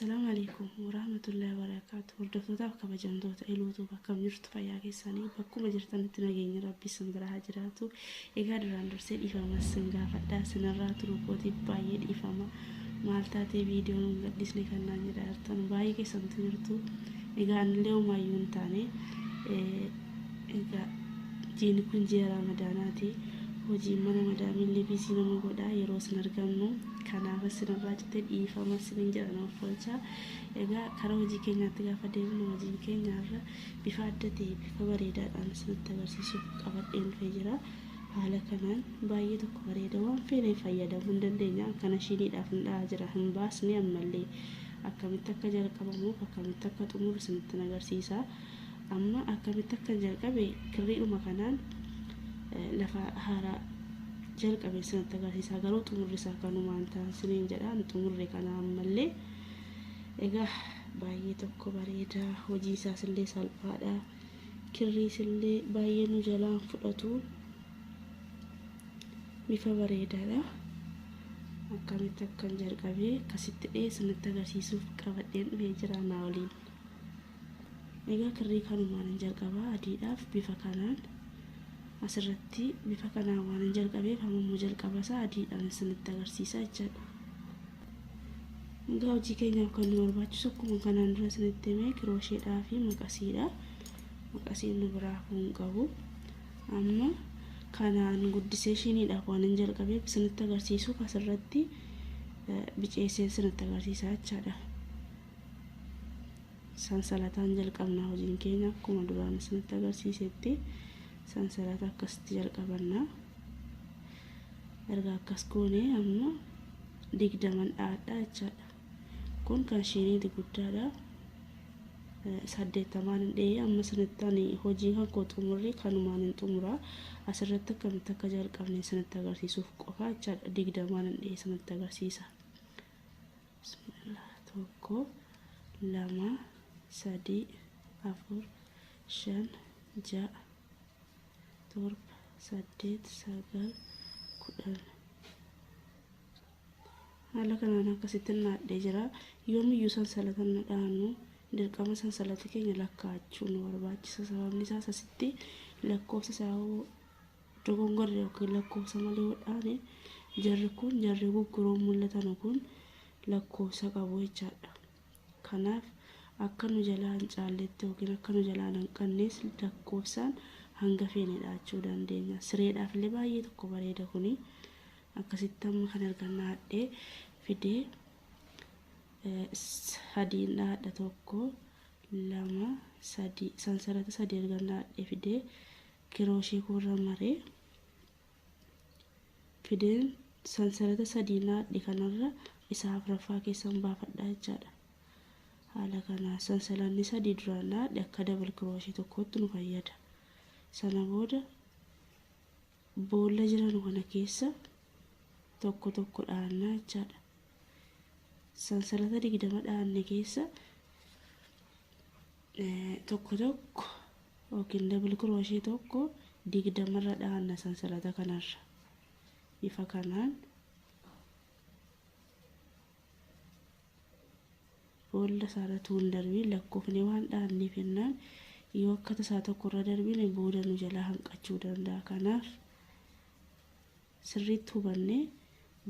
Assalaamu alaikum warahmatullahi wabarakaatu. Hordoftootaaf kabajamtoota Iluutuu akkam jirtu fayyaa keessanii bakkuma jirtanitti nageenya Rabbii isin bira haa jiraatu. Egaa duraan dursee dhiifama isin gaafadha. Isinirraa turuu kootiif baay'ee dhiifama. Maal taatee viidiyoo nuun gadhiisne kan naan jedhaa jirtan baay'ee keessantu jirtu. Egaa anillee homaayyuu hin taane. Egaa jiini kun ji'a Ramadaanaati. Hojiin mana madaamiillee biizii nama godha yeroo isin argamnu. Kanaaf isinirraa cite dhiifama isiniin jedha nuuf oolcha. Egaa karaa hojii keenyaatti gaafa deemnu hojiin keenya har'a bifa adda ta'e bifa bareedaadhaan isinitti agarsiisuuf qabadheen dhufee jira. Haala kanaan baay'ee tokko bareeda waan feene fayyadamuu hin dandeenya. Kana shiniidhaaf hin dha'aa jira hin baasne ammallee akkamitti akka jalqabamuuf akkamitti akka xumuru isinitti agarsiisa. Amma akkamitti akka jalqabe kirriidhuma kanaan lafa haaraa jalqabe isinitti agarsiisa. Garuu xumurri isaa kanumaan ta'a isiniin jedha. Xumurri kana ammallee egaa baay'ee tokko bareeda. Hojii isaas illee salphaadha. Kirriis illee baay'ee nu jalaan fudhatu. Bifa bareedaadha. Akkamitti akkan jalqabee akkasitti dhee isinitti agarsiisuuf qabadheen dhufee jira naa waliin. Egaa kirrii kanumaan hin jalqabaa adiidhaaf bifa kanaan asirratti bifa kanaan waan hin jalqabeef amma immoo jalqaba isaa adiidhaan isinitti agarsiisa jechaadha. Egaa hojii keenyaaf kan nu barbaachisu akkuma kanaan dura isinitti hime kiroosheedhaa fi maqasiidha. Maqasiin nu biraa hafuu hin qabu. Amma kanaan guddisee shiniidhaaf waan hin jalqabeef isinitti agarsiisuuf asirratti biceessee isinitti agarsiisa jechaadha. Sansalataan jalqabna hojiin keenya akkuma duraan isinitti agarsiisetti sansalata akkasitti jalqabanna. Erga akkas goone amma 20 dha'adha jechaadha. Kun kan shiniiti guddaadha. 80n hin dha'ee amma isinitti ani hojii kan koo xumurri kanumaan hin xumura. Asirratti akkamitti akka jalqabne isinitti agarsiisuuf qofa jechaadha. 20n hin dha'ee isinitti agarsiisa. Bismillah 1 2 3 4 5 6 7 8 9 10. Haala kanaan akkasitti naadhee jira. Yoomiyyuu sansalata na dhaannu dirqama sansalata keenya lakkaa'achuu nu barbaachisa. Sababni isaas asitti lakkoofsa isaa dogongorre yookiin lakkoofsa malee yoo dhaane jarri kun jarri gugguroon mul'atan kun lakkoofsa qabu jechaadha. Kanaaf akka nu jalaa hin caalletti yookiin akka nu jalaa hin hanqannes lakkoofsaan hanga feene dhaachuu dandeenya. Sireedhaaf illee baay'ee tokko bareeda kuni. Akkasitti amma kan erga naadhee fidee sadiin dhaadha 1 2 3 sansalata sadii erga naadhee fidee kirooshee koorra maree fideen sansalata sadii naadhe kanarra isa afuraffaa keessan baafadha jechaadha. Haala kanaa sansalanni sadii duraan naadhe akka dabal kirooshee tokkootti nu fayyada. Sana booda boolla jiran kana keessa tokko tokko dhaannaa jechaadha. Sansalata 20 dhaanne keessa tokko tokko yookiin dabal kirooshee tokko 20rra dhaanna sansalata kanarra. Bifa kanaan boolla isaarra tuun darbiin lakkoofne waan dhaanneef jennaan yoo akka tasaa tokkorra darbine booda nu jalaa hanqachuu danda'a. Kanaaf sirriitti hubannee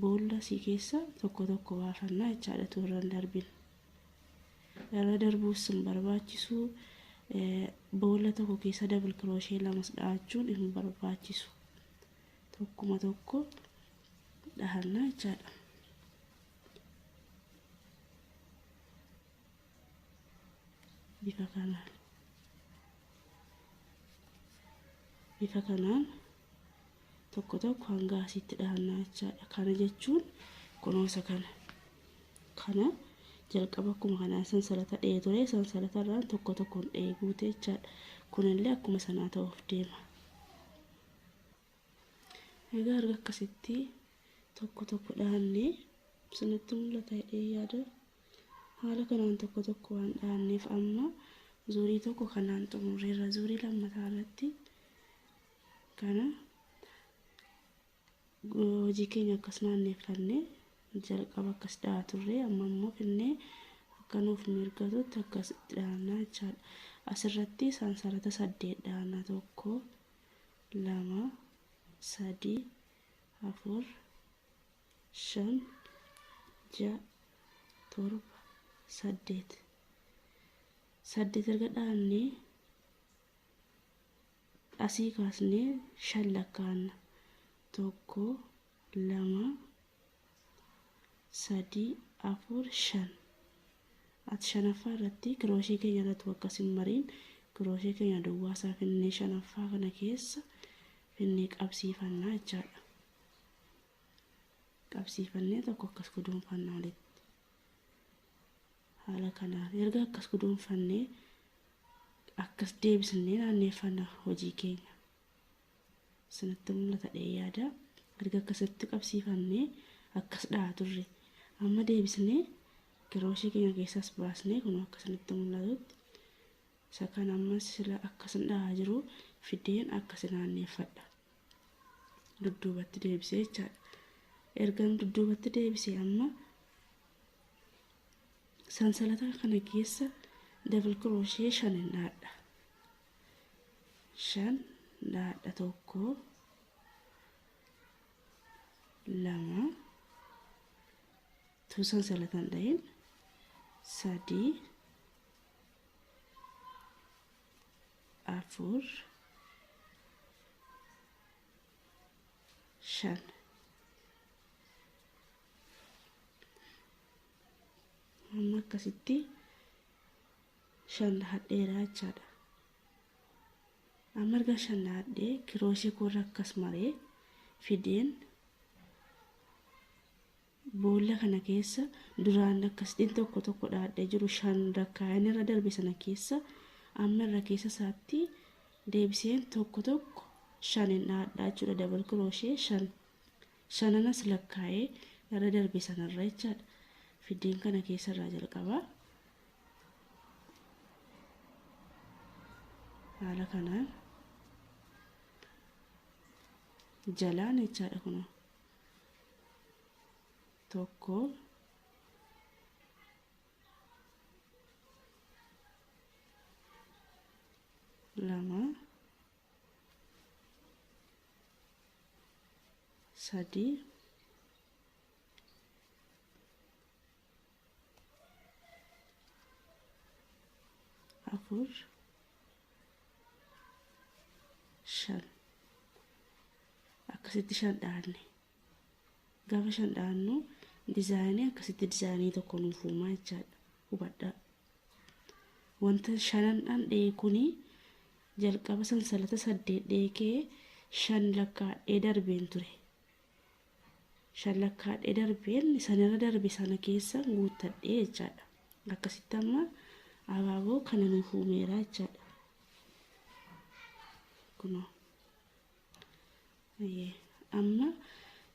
boolla sii keessa tokko tokko baafannaa jechaadha tuurra hin darbin. Irra darbuus hin barbaachisu. Boolla tokko keessa dabal kirooshee lamas dha'achuun hin barbaachisu. Tokkuma tokko dhahannaa jechaadha. Bifa kanaan. Bifa kanaan tokko tokko hanga asitti dhahannaa jechaadha. Kana jechuun kunuunsa kana. Kana jalqaba akkuma kanaan sansalata dha'ee ture sansalata irraan tokko tokkoon dha'ee guute jechaadha. Kunillee akkuma sanaa ta'uuf deema. Egaa erga akkasitti tokko tokko dhahannee isinitti mul'ata jedhee yaada. Haala kanaan tokko tokko waan dhahanneef amma zuurii tokko kanaan xumurreerra. Zuurii lammataa irratti kana hojii keenya akkas naanneeffannee jalqaba akkas dhahaa turre amma immoo finnee Akka nuuf mirgatutti akkasitti dhahannaa jechaadha. Asirratti sansalata 8 dhahanna. 1 2 3 4 5 6 7 8. 8 erga dhahannee asii kaasnee 5 lakkaa'anna. 1 2 3 4 5. Ati shanaffaa irratti kirooshee keenya irratti akkas hin mariin kirooshee keenya duwwaa isaa finnee shanaffaa kana keessa finnee qabsiifannaa jechaadha. Qabsiifannee tokko akkas guduunfannaa walitti. Haala kanaan erga akkas guduunfannee akkas deebisnee naanneeffanna hojii keenya. Sanatti mul'ata yaada. Erga akkasitti qabsiifannee akkas dhahaa turre. Amma deebisnee kirooshee keenya keessaas baasnee kun akkasinitti mul'atutti isa kan amma sila akkasin dhahaa jiru fideen akkas naanneeffadha. Dudduubatti deebisee jechaadha. Ergan dudduubatti deebisee amma sansalata kana keessa double crochet 5 dhaadha. 5 dhaadha. 1 2 tu sansalatan dhahin 3 4 5. Amma akkasitti 5 dhahadheera jechaadha. Amma erga 5 dhahadhee kirooshee koorra akkas maree fideen boolla kana keessa duraan akkasitiin tokko tokko dhahadhee jiru 5 rakkaa'een irra darbe sana keessa amma irra keessa isaatti deebiseen tokko tokko 5 dhahadhaa jechuudha. Double crochet 5 shananas lakkaa'ee irra darbe sanarra jechaadha. Fideen kana keessa irraa jalqabaa. Haala kanaan jalaan jechaadha kun 1 2 3 4 5. Akkasitti 5 dhahanne. Gaafa 5 dhahannu dizaayinii akkasitti dizaayinii tokko nuuf uumaa jechaadha. Hubadhaa. Wanta shanan dhandhee kuni jalqaba sansalata 8 dheekee 5 lakkaa'ee darbeen ture. 5 lakkaa'ee darbeen sanarra darbe sana keessa guuttadhee jechaadha. Akkasitti amma abaaboo kana nuuf uumeera jechaadha. Kunoo. Amma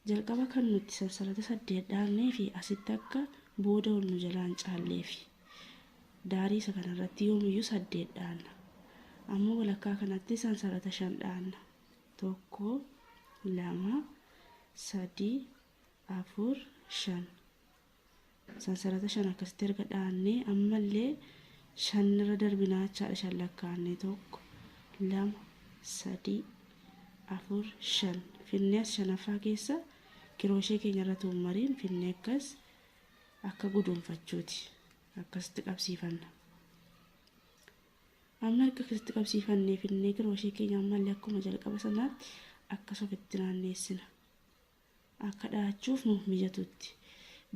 jalqaba kan nuti sansalata 8 dhaabnee fi asitti akka booda ol nu jalaan caalleefi daarii isa kanarratti yoomiyyuu 8 dhaanna. Amma walakkaa kanatti sansalata 5 dhaanna. 1 2 3 4 5. Sansalata 5 akkasitti erga dhaannee ammallee 5 irra darbinaa jechaadha. 5 lakkaa'annee 1 2 3 4 5 finnee as shanaffaa keessa kirooshee keenya irra tuummariin finnee akkas akka guduunfachuuti. Akkasitti qabsiifanna. Amma erga akkasitti qabsiifannee finnee kirooshee keenya ammallee akkuma jalqaba sanaatti akkas ofitti naanneessina. Akka dhahachuuf nuuf mijatutti.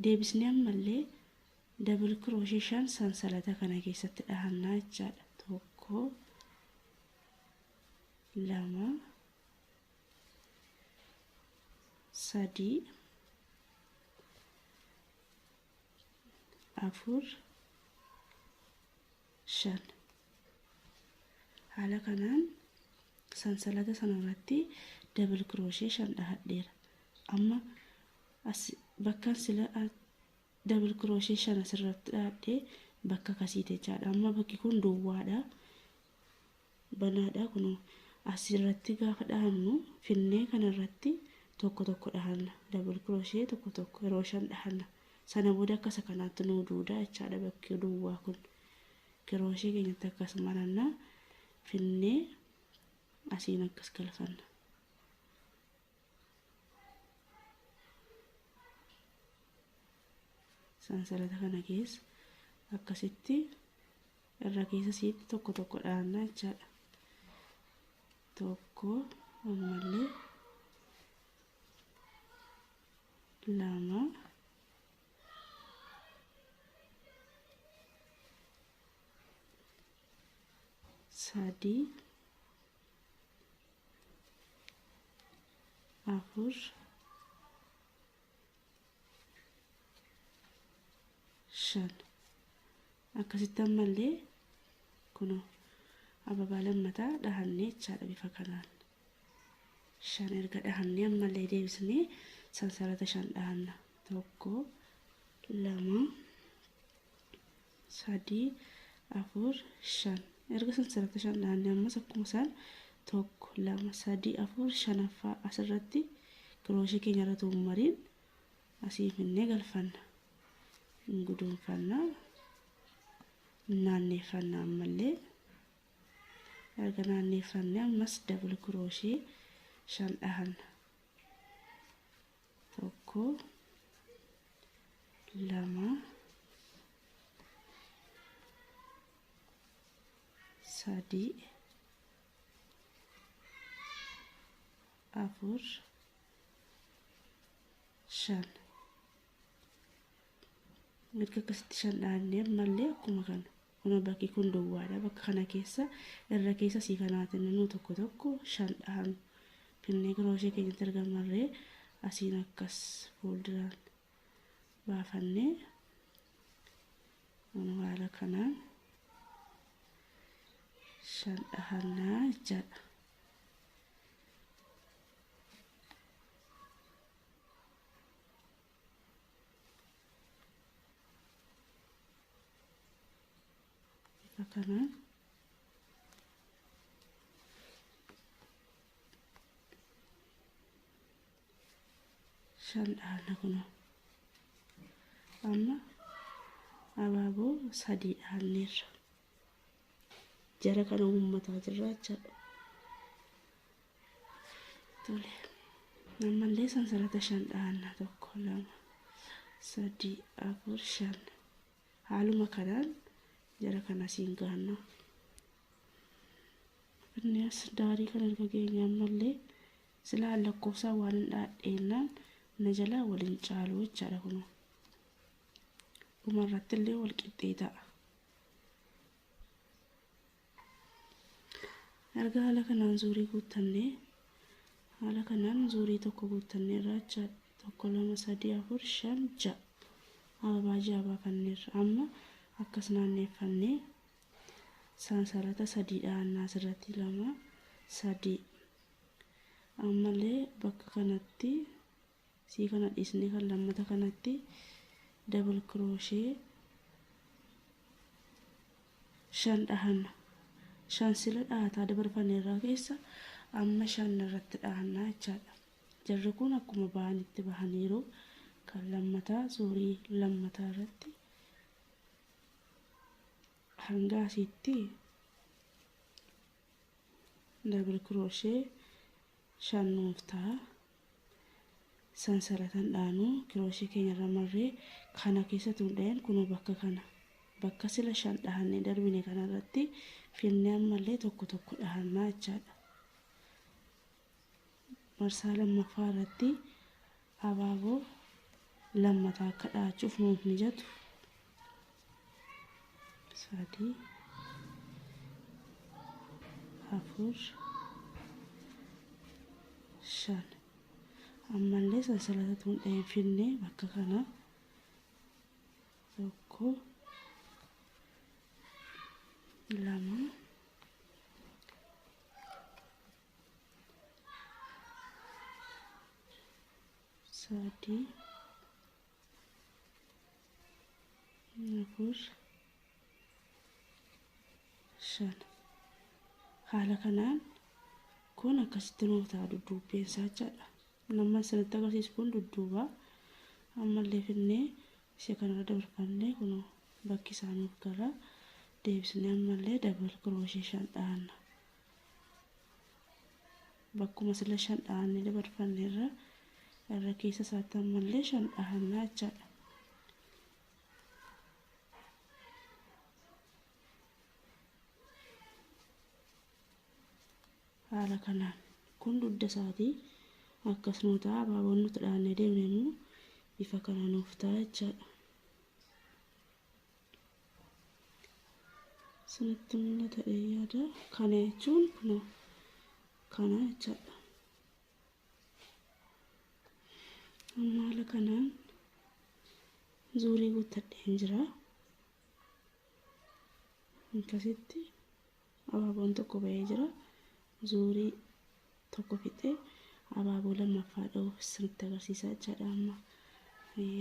Deebisnee ammallee double crochet 5 sansalata kana keessatti dhahannaa jechaadha. 1 2 3 4 5. Haala kanaan sansalata sanarratti double crochet 5 dhahadheera. Amma as bakka sila double crochet 5 asirratti dhahadhee bakka kasiite jechaadha. Amma bakki kun duwwaadha. Banaadha kun asirratti gaafa dhahannu finnee kanarratti tokko tokko dhahanna. Double crochet tokko tokko yeroo 5 dhahanna. Sana booda akka isa kanaatti nuu duudaa jechaadha bakki duwwaa kun. Kirooshee keenyatti akkas marannaa finnee asiin akkas galfanna. Sansalata kana keessa akkasitti irra keessa siitti tokko tokko dhahannaa jechaadha. Tokko, ammallee lama, sadii, afur, 5. Akkasitti ammallee kunoo ababaa lammataa dhahannee jechaadha bifa kanaan. 5 erga dhahannee ammallee deebisnee sansalata 5 dhahanna. 1, 2, 3, 4, 5. Erga sansalata 5 dhahannee ammas akkuma isaan 1, 2, 3, 4, 5ffaa asirratti kirooshee keenya irra tuummariin asii finnee galfanna. Guduunfanna, naanneeffanna ammallee. Erga naanneeffanne ammas dabal kirooshee 5 dhahanna. 1, 2, 3, 4, 5. Erga akkasitti 5 dhahannee ammallee akkuma kana. Kun bakki kun duwwaadha. Bakka kana keessa irra keessa sii kanaatiin nu tokko tokko 5 dhahannu. Finnee kirooshee keenyatti erga marree asiin akkas fuulduraan baafannee haala kanaan 5 dhahannaa jechaadha. Bifa kanaan 5 dhahanna kunoo. Amma abaaboo 3 dhahanneerra. Jara kana uummataa jirra jechaadha. Tole. Ammallee sansalata 5 dhahanna. 1, 2, 3, 4, 5. Haaluma kanaan jara kana siin gahanna. Inni as daarii kana erga geenye ammallee silaa lakkoofsaan waan hin dhaadheennaan na jalaa waliin caalu jechaadha kunoo. Dhumarratti illee wal qixxee ta'a. Erga haala kanaan zuurii guuttannee haala kanaan zuurii tokko guuttannee irraa jechaadha. 1, 2, 3, 4, 5, 6. Ababaa 6 baafanneerra. Amma akkas naanneeffannee sansalata 3 dhahannaa asirratti 2, 3. Ammallee bakka kanatti sii kana dhiisnee kan lammata kanatti dabal kirooshee 5 dhahanna. 5 sila dhahataa dabarfanneerraa keessa amma 5 irratti dhahannaa jechaadha. Jarri kun akkuma bahanitti bahaniiru kan lammataa zuurii lammataa irratti hanga asitti dabal kirooshee 5 nuuf ta'a. Sansalatan dhaanuu kirooshee keenya irra marree kana keessatti hunda'een kunoo bakka kana bakka sila 5 dhahannee darbine kanarratti finnee ammallee tokko tokko dhahannaa jechaadha. Marsaa lammaffaa irratti abaaboo lammataa akka dhahachuuf nuuf mijatu. 3, 4, 5. Ammallee sansalata tuun finnee bakka kana 1, 2, 3, 4, 5. Haala kanaan kun akkasitti nuuf ta'a dudduubbeen isaa jechaadha. Nama asirratti agarsiisu kun dudduuba. Ammallee finnee Ishee kanarra dabarfannee kunoo bakki isaa nuuf gala. Deebisnee ammallee dabal kirooshee 5 dhahanna. Bakkuma sila 5 dhahannee dabarfanneerra irra keessa isaatti ammallee 5 dhahannaa jechaadha. Haala kanaan kun dugda isaatii akkas nuu ta'a. Abaaboon nuti dhahannee deemne immoo bifa kana nuuf ta'a jechaadha. Sinitti mul'ata yaada. Kana jechuun kunoo kana jechaadha. Amma haala kanaan zuurii guuttadheen jira. Akkasitti abaaboon tokko ba'ee jira. Zuurii tokko fixee abaaboo lammaffaa dha'uuf isinitti agarsiisaa jechaadha amma.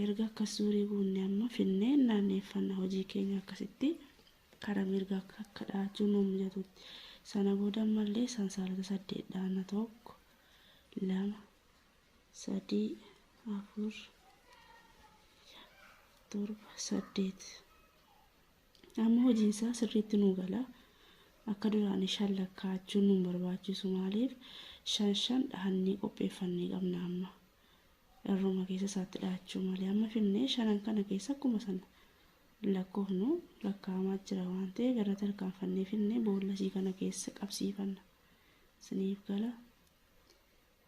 Erga akkas zuurii guunne amma finnee naanneeffanna hojii keenya akkasitti karaa mirgaa akka dha'achuun nuuf mijatutti. Sana booda ammallee sansalata 8 dhaanna 1 2 3 4 7 8. Amma hojiin isaa sirriitti nuu gala. Akka duraanii 5 lakkaa'achuun nu barbaachisu. Maaliif 5 5 dhahannee qopheeffannee qabna amma. Irruma keessa isaatti dhahachuu malee amma finnee shanan kana keessa akkuma sana lakkoofnu lakkaa'amaa jira waan ta'eef irra tarkaanfannee finnee boollasii kana keessa qabsiifanna. Isiniif gala.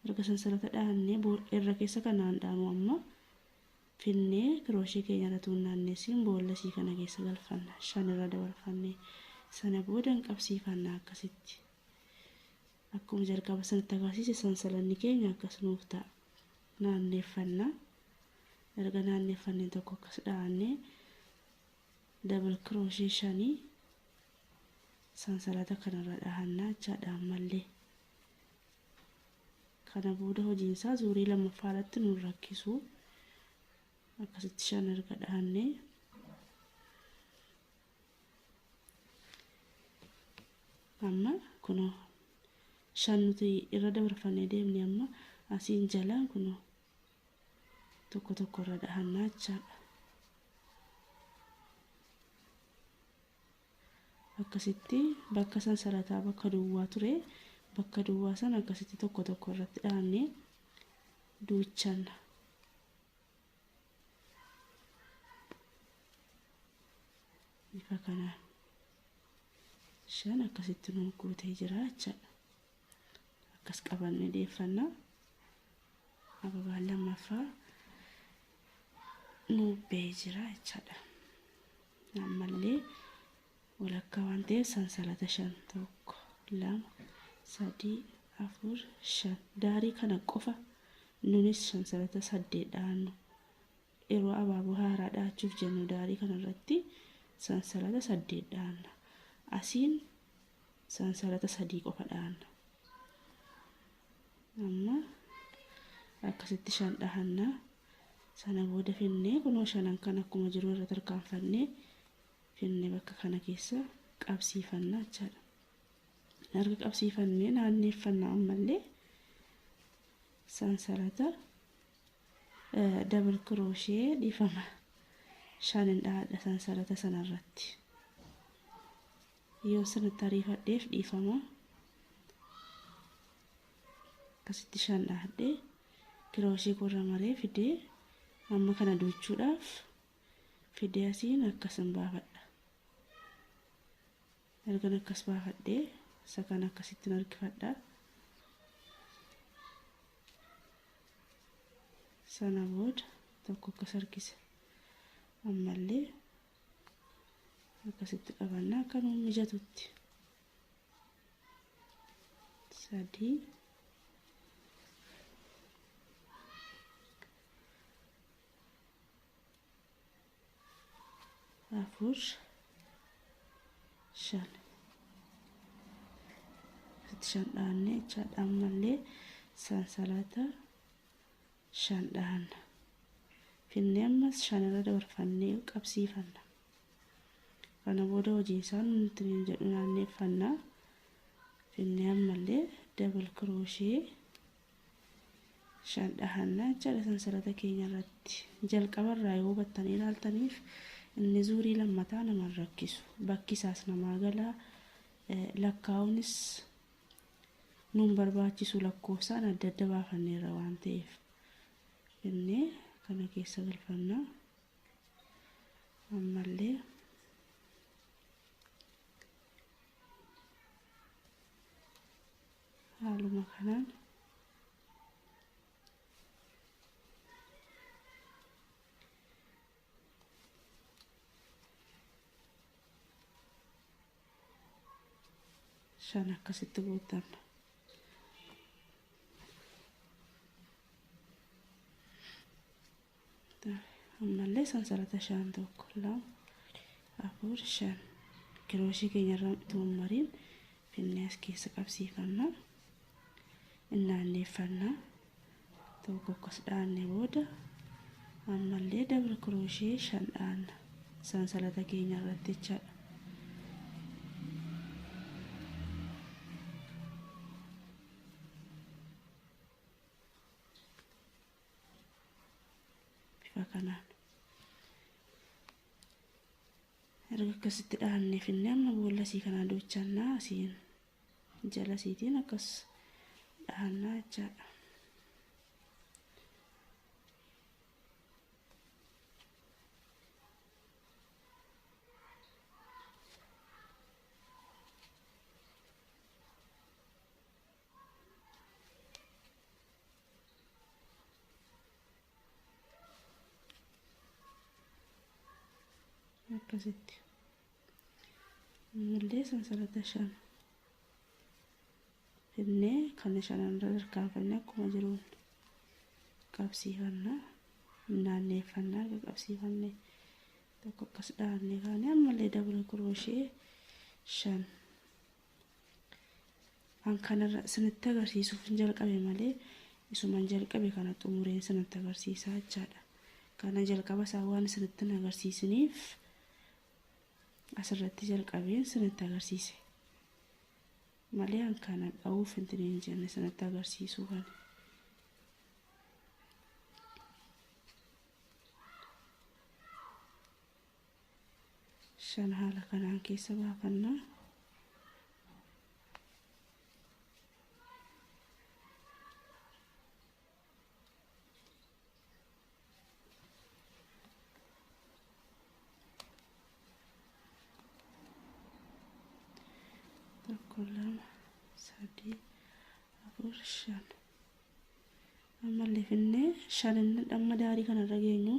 Erga sansalata dhahannee irra keessa kanaan dhaanu amma finnee kirooshee keenya irra tuunnaanneessiin boollasii kana keessa galfanna. 5 irra dabarfannee sana booda hin qabsiifanna akkasitti. Akkuma jalqaba sanatti agarsiise sansalanni keenya akkas nuuf ta'a. Naanneeffanna. Erga naanneeffannee tokko akkas dhahannee dabal kirooshee 5 sansalata kanarra dhahannaa jechaadha ammallee. Kana booda hojiin isaa zuurii lammaffaa irratti nu rakkisu. Akkasitti 5 erga dhahannee amma kunoo 5 nuti irra dabarfannee deemne amma asiin jalaan kunoo tokko tokko irra dhahannaa jechaadha. Akkasitti bakka sansalataa bakka duwwaa ture bakka duwwaa sana akkasitti tokko tokko irratti dhahannee duuchanna. Bifa kanaan 5 akkasitti nu guutee jira jechaadha. Akkas qabannee deeffanna. Ababaan lammaffaa nu ba'ee jira jechaadha. Ammallee walakkaa waan ta'eef sansalata 5 1 2 3 4 5 daarii kana qofa nunis sansalata 8 dhahannu. Yeroo abaaboo haaraa dhahachuuf jennu daarii kanarratti sansalata 8 dhahanna. Asiin sansalata 3 qofa dhahanna. Amma akkasitti 5 dhahanna. Sana booda finnee kunoo shanan kan akkuma jiru irra tarkaanfannee finnee bakka kana keessa qabsiifanna jechaadha. Erga qabsiifannee naanneeffanna ammallee sansalata dabal kirooshee dhiifama 5 dhahadha sansalata sanarratti. Yoo sanatti ariifadheef dhiifama. Akkasitti 5 dhahadhee kirooshee korra maree fidee amma kana duuchuudhaaf fidee asiin akkasin baafadha. Ergan akkas baafadhee isa kana akkasittiin harkifadha. Sana booda tokko akkas harkise. Ammallee akkasitti qabannaa akka nuuf mijatutti. 3 4 5 asitti 5 dhahannee jechaadha. Ammallee sansalata 5 dhahanna. Finnee ammas 5 irra dabarfannee qabsiifanna. Kana booda hojiin isaa nuti hin jedhu naanneeffanna. Finnee ammallee dabal kirooshee 5 dhahannaa jechaadha sansalata keenya irratti. Jalqabarraa yoo hubattanii ilaaltaniif inni zuurii lammataa nama rakkisu. Bakki isaas namaa galaa, lakkaa'uunis nuun barbaachisu lakkoofsaan adda adda baafanneerra waan ta'eef. Inni kana keessa galfannaa. Ammallee haaluma kanaan 5 akkasitti guuttanna. Ammallee sansalata 5 1 2 4 5 kirooshii keenya irraa utuu hin mariin finnee as keessa qabsiifanna. Naanneeffannaa. Tokko akkas dhaanne booda ammallee dabra kirooshii 5 dhaanna sansalata keenya irratti jechaadha. Bifa kanaan erga akkasitti dhaannee finnee amma boolla asii kanaa duuchannaa asiin jala asiitiin akkas dhahannaa jechaadha. Akkasitti ammallee sansalata 5 finnee kana shanan irra tarkaanfannee akkuma jiruun qabsiifannaa, naanneeffannaa. Erga qabsiifannee tokko akkas dhaabnee kaanee ammallee dabra kirooshee 5 an kanarra isinitti agarsiisuuf hin jalqabe malee isuman jalqabe kana xumureen isinitti agarsiisaa jechaadha. Kana jalqaba isaa waan isinitti hin agarsiisiniif asirratti jalqabeen isinitti agarsiise malee an kana dha'uuf hin jenne isinitti agarsiisuu kana. 5 haala kanaan keessa baafannaa. 1 2 3 4 5 ammallee finnee 5 inni amma daarii kanarra geenyu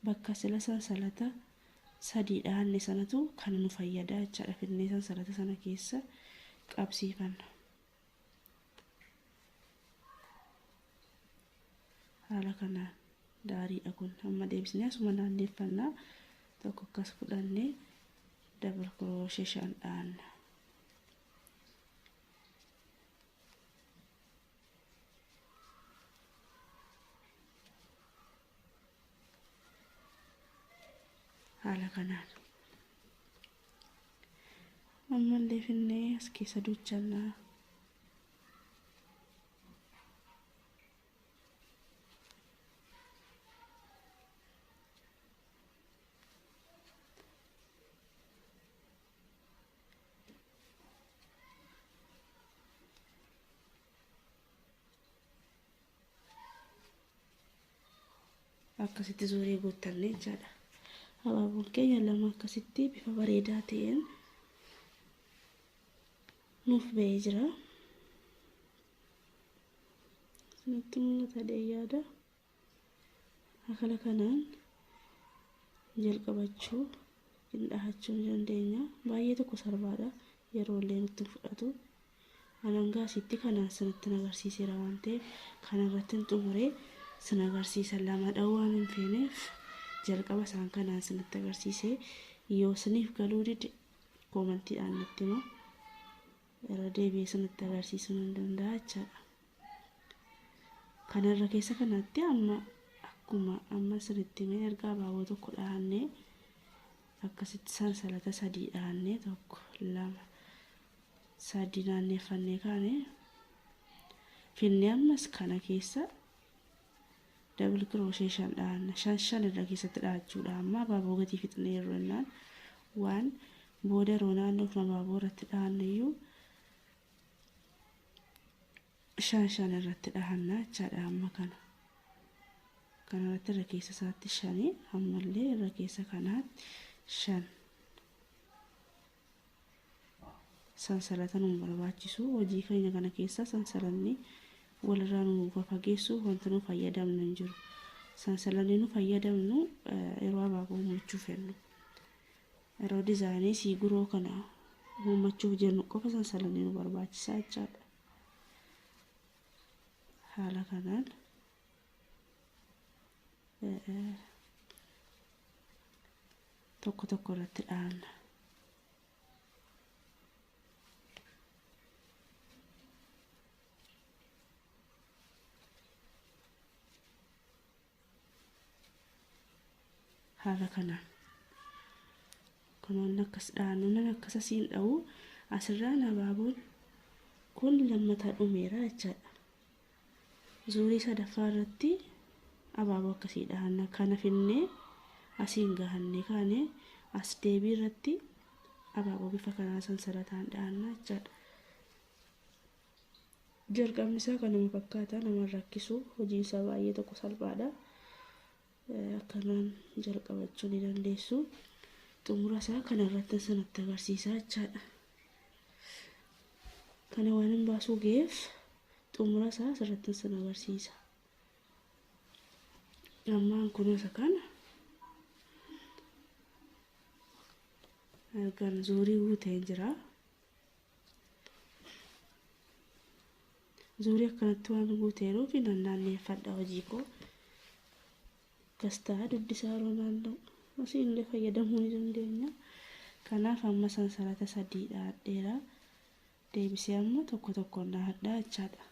bakka sila sansalata 3 dhaanne sanatu kan nu fayyada jechaadha. Finnee sansalata sana keessa qabsiifanna. Haala kanaan daariidha kun amma deebisnee asuma naanneeffannaa. Tokko akkas fudhannee dabal kirooshee 5 dhaanna. Haala kanaan ammallee finnee as keessa duuchannaa. Akkasitti zuurii guuttannee jechaadha. Abaaboon keenya lama akkasitti bifa bareedaa ta'een nuuf ba'ee jira. Isinitti mul'ata yaada. Haala kanaan jalqabachuu hin dhahachuu ni dandeenya. Baay'ee tokko salphaadha. Yeroo illee nutti hin fudhatu. Alangaa asitti kanaan isinitti agarsiiseera waan ta'eef kanarratti hin xumuree sin agarsiisa. Lama dha'uu waan hin feeneef jalqaba isaan kanaan isinitti agarsiise. Yoo isiniif galuu dide koomantiidhaan natti himaa. Irra deebi'ee isinitti agarsiisuu nan danda'a jechaadha. Kanarra keessa kanatti amma akkuma amma isinitti himee erga abaaboo tokko dhahannee akkasitti sansalata 3 dhahannee 1 2 3 naanneeffannee kaane finnee ammas kana keessa Double crochet 5 dhahanna. 5 5 irra keessatti dhahachuudha. Amma abaaboo gatii fixnee yeroo jennaan waan booda yeroo naannoofnu abaaboo irratti dhahannu iyyuu 5 5 irratti dhahanna jechaadha. Amma kana kanarratti irra keessa isaatti 5, ammallee irra keessa kanaatti 5. Sansalata nu barbaachisu hojii keenya kana keessa sansalanni walirraa nu fageessu wanti nu fayyadamnu hin jiru. Sansalanni nu fayyadamnu yeroo abaaboo uummachuuf jennu, yeroo dizaayinii siiguroo kana uummachuuf jennu qofa sansalanni nu barbaachisaa jechaadha. Haala kanaan tokko tokko irratti dhahanna. Haala kanaan kunoonni akkas dhahannu nan akkas asiin dha'u asirraan abaaboon kun lammataa dhumeera jechaadha. Zuurii sadaffaa irratti abaaboo akkasii dhahanna. Kana finnee asiin gahannee kaane as deebii irratti abaaboo bifa kanaa sansalataan dhahanna jechaadha. Jalqabni isaa kanuma fakkaata, nama rakkisu, hojiin isaa baay'ee tokko salphaadha. Akkanaan jalqabachuu ni dandeessu. Xumura isaa kanarratti sanatti agarsiisaa jechaadha. Kana waan hin baasuu ga'eef xumura isaa asirratti sana agarsiisa. Ammaan kunuunsa kana argan zuurii guuteen jira. Zuurii akkanatti waan guuteeruuf nan naanneeffadha hojii koo. Akkas ta'a duddisaa yeroo naanna'u. Asiin illee fayyadamuu ni dandeenya. Kanaaf amma sansalata 3 dhahadheera. Deebisee amma tokko tokkoon dhahadhaa jechaadha.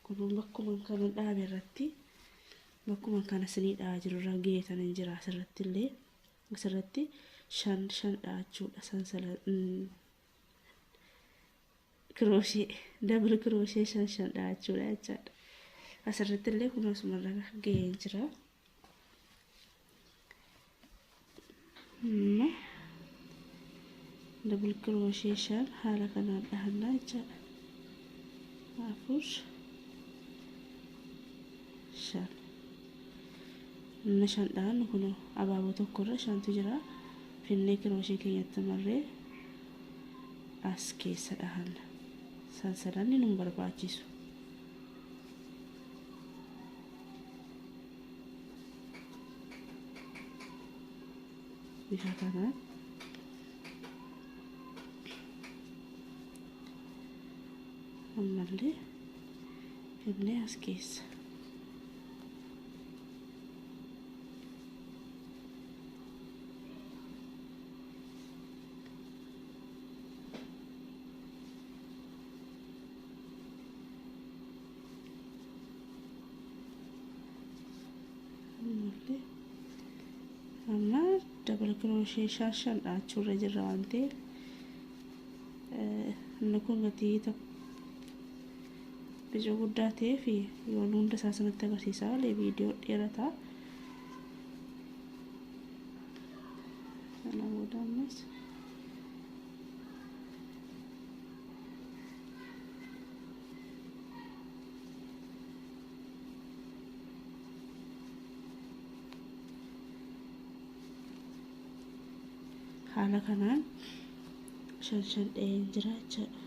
Kunuun bakkuma kana dhaabe irratti bakkuma kana sinii dhahaa jiru irra geetan hin jira. Asirratti illee asirratti 5 5 dhahachuudha. Sansala crochet double crochet 5 5 dhahachuudha jechaadha. Asirratti illee kun asumarra gahee jira. Amma double crochet 5 haala kanaan dhahannaa jechaadha. 4 5 inni 5 dhahannu kun abaaboo tokkorra 5tu jira. Finnee crochet keenyatti marree as keessa dhahanna. Sansalanni nu barbaachisu. Bifa kanaan ammallee finnee as keessa. Amma double crochet 5 5 dhahachuurra jirra waan ta'eef inni kun gatii tokko bicuu guddaa ta'eef yoon hunda isaa sanatti agarsiisaa oole viidiyoo dheerataa. Kana booda ammas haala kanaan 5 5 dhaheen jira jechaadha.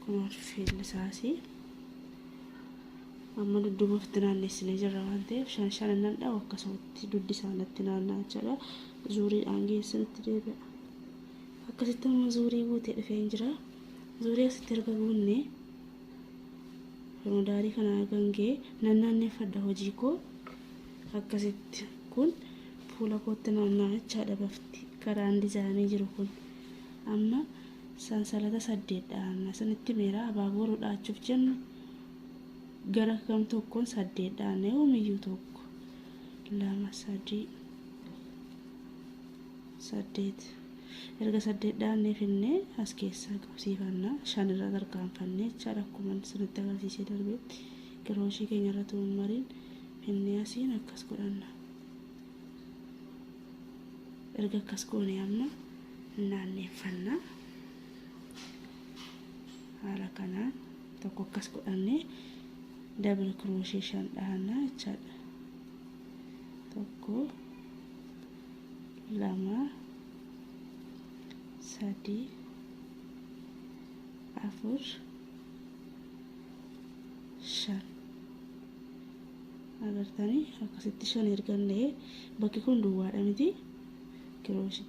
Kun fiilli isaas amma dudduuba ofitti naannessinee jirra waan ta'eef 5 5 nan dha'u akkasumatti duddi isaanitti naanna'a jechaadha. Zuuriidhaan geessanitti deebi'a. Akkasitti amma zuurii guutee dhufeen jira. Zuurii asitti erga guunne daarii kana argan ga'e nan naanneeffadha hojii koo. Akkasitti kun fuula kootti naanna'a jechaadha bafti karaan dizaayinii jiru kun. Amma sansalata 8 dhahanna. Sanitti meera abaaboo yeroo dhahachuuf jennu gara kam tokkoon 8 dhahanna yoomiyyuu 1 2 3 8. Erga 8 dhaannee finnee as keessaa qabsiifanna. 5 irra tarkaanfannee jechaadha. Akkuma isinitti agarsiisee darbeetti kirooshii keenya irra tuun mariin finnee asiin akkas godhanna. Erga akkas goone amma naanneeffanna. Haala kanaan tokko akkas godhannee double crochet 5 dhahanna jechaadha. 1 2 3 4 5. Agartanii akkasitti 5 ergannee bakki kun duwwaadha miti. Kirooshii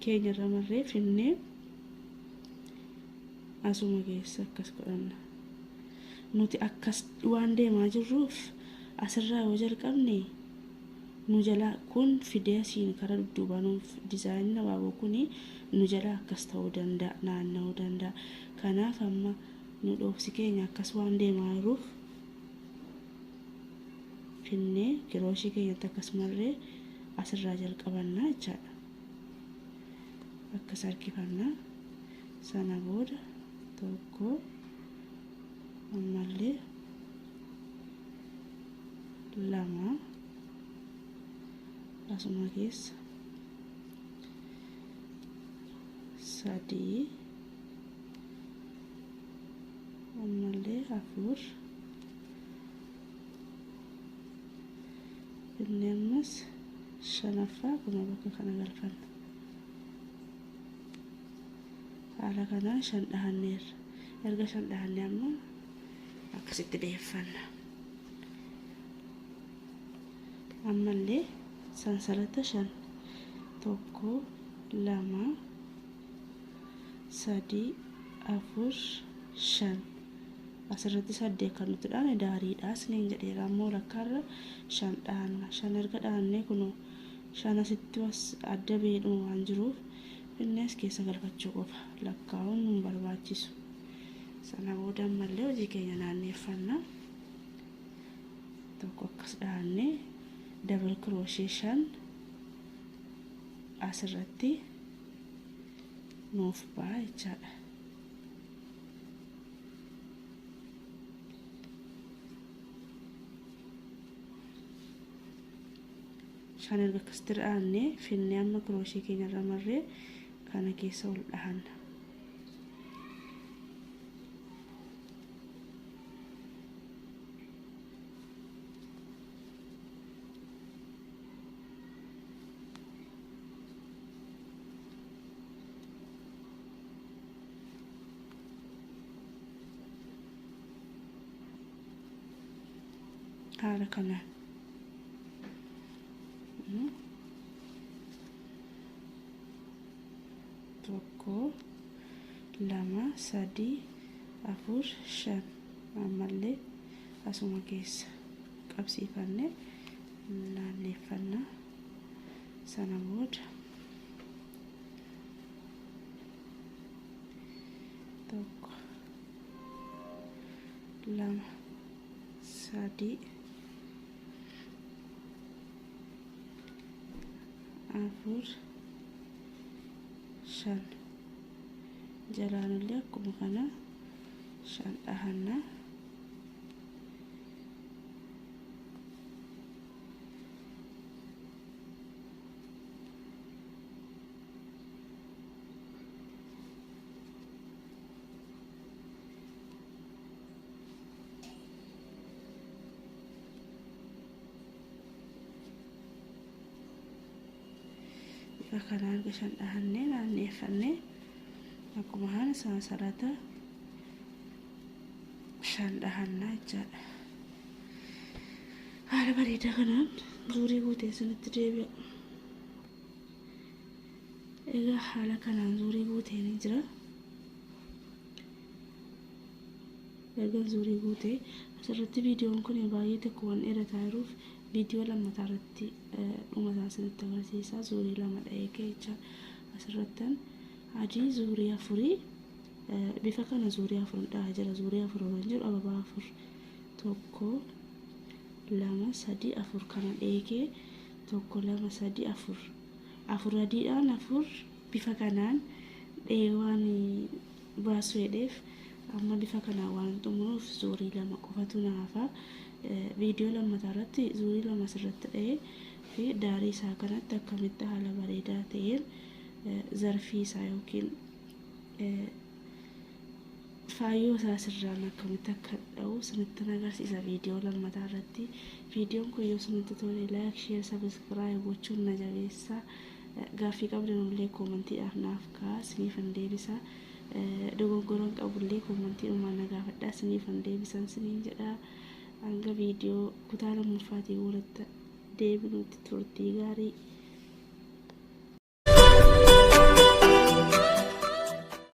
keenya irra marree finnee asuma keessa akkas godhanna. Nuti akkas waan deemaa jirruuf asirraa yoo jalqabne nu jalaa kun fidee asiin karaa dudduubaa nuuf dizaayiniin abaaboo kun nu jalaa akkas ta'uu danda'a, naanna'uu danda'a. Kanaaf amma nu dhoofsi keenya akkas waan deemaa jiruuf finnee kirooshii keenyatti akkas marree asirraa jalqabannaa jechaadha. Akkas harkifannaa. Sana booda 1 ammallee 2 asuma keessa 3 ammallee 4 inni ammas 5ffaa kuma bakka kana galfanna. Haala kanaan 5 dhahanneerra. Erga 5 dhahannee amma akkasitti dhiyeeffanna. Ammallee sansalata 5 1 2 3 4 5 asirratti 8 kan nuti dhaane daariidha isiniin jedheera. Ammoo lakkaarra 5 dhaanna. 5 erga dhaannee kunoo 5 asitti adda beedhuma waan jiruuf inni as keessa galfachuu qofa, lakkaa'uun nu barbaachisu. Sana booda ammallee hojii keenya naanneeffanna. Tokko akkas dhaannee double crochet 5 asirratti nuuf ba'a jechaadha. 5 erga akkasitti dhaannee finnee amma kirooshii keenya irra marree kana keessa ol dhahanna. Haala kanaan 1 2 3 4 5 ammallee asuma keessa qabsiifanne naanneeffanna. Sana booda 1 2 3 4 5 jalaanillee akkuma kana 5 dhahanna. Bifa kanaan erga 5 dhahannee naanneeffannee akkuma haala sansalata 5 dhahannaa jechaadha. Haala bareedaa kanaan zuurii guutee isinitti deebi'a. Egaa haala kanaan zuurii guutee ni jira. Erga zuurii guutee asirratti viidiyoon kun baay'ee tokko waan dheerataa jiruuf viidiyoo lammataa irratti dhuma isaa isinitti agarsiisa. Zuurii 2 dha'ee jecha asirrattan adii zuurii 4 bifa kana zuurii 4 dha'aa jira. Zuurii 4 waan jiru ababaa 4 1 2 3 4 kana dheekee 1 2 3 4 4 adiidhaan 4 Bifa kanaan dhahee waan baasu jedheef amma bifa kanaan waan xumuruuf zuurii 2 qofatu na hafa. Viidiyoo lammataa irratti zuurii 2 asirratti dhahee fi daarii isaa kanatti akkamitti haala bareedaa ta'een zarfii isaa yookiin faayyoo isaa sirraan akkamitti akka dha'u isinitti agarsiisa viidiyoo lammataa irratti. Viidiyoon kun yoo isinitti tole like, share, subscribe gochuun na jabeessa. Gaaffii qabdan illee koomentiidhaaf naaf ka'a, isiniifan deebisa. Dogoggoran qabullee koomentiidhumaan na gaafadhaa, isiniifan deebisan isiniin jedha. Hanga viidiyoo kutaa lammaffaatiin walitti deebinutti turtii gaarii.